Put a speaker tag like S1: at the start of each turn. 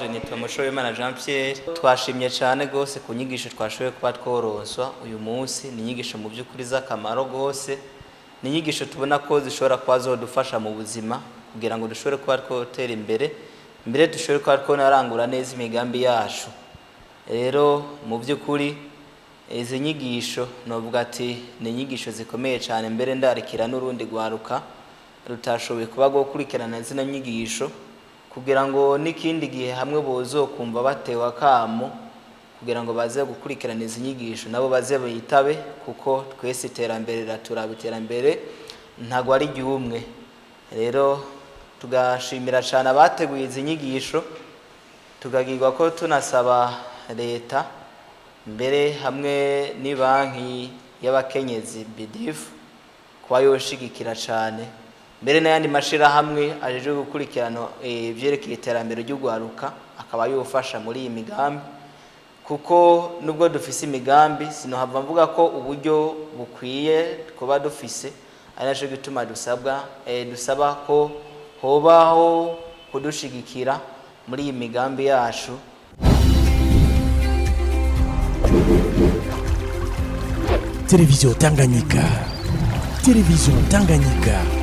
S1: Nitwa Mushobimana Jean Pierre. Twashimye cyane rwose ku nyigisho twashoboye kuba tworonswa uyu munsi. Ni inyigisho mu by'ukuri z'akamaro rwose, ni inyigisho tubona ko zishobora kuba zodufasha mu buzima kugira ngo dushobore kuba twotera imbere, mbere dushobore kuba twonarangura neza imigambi yacu. Rero mu by'ukuri izi nyigisho novuga ati ni inyigisho zikomeye cyane. Mbere ndarikira n'urundi rwaruka rutashoboye kuba gukurikirana zino nyigisho kugira ngo n'ikindi gihe hamwe bozokumva batewe akamo kugira ngo baze gukurikirana izi nyigisho, nabo baze bitabe, kuko twese iterambere riraturaba, iterambere ntabwo ari iry'umwe. Rero tugashimira cyane abateguye izi nyigisho, tukagirwa ko tunasaba leta mbere hamwe n'ibanki y'abakenyezi BIDIF kuba yoshigikira cyane, mbere n'ayandi mashirahamwe ajejwe gukurikirana ivyerekeye iterambere ry'urwaruka akaba yofasha muri iyi migambi, kuko nubwo dufise imigambi sinohava mvuga ko uburyo bukwiye kuba dufise, ari naco gituma dusabwa dusaba ko hobaho kudushigikira muri iyi migambi yacu.
S2: Télévision Tanganyika. Télévision Tanganyika.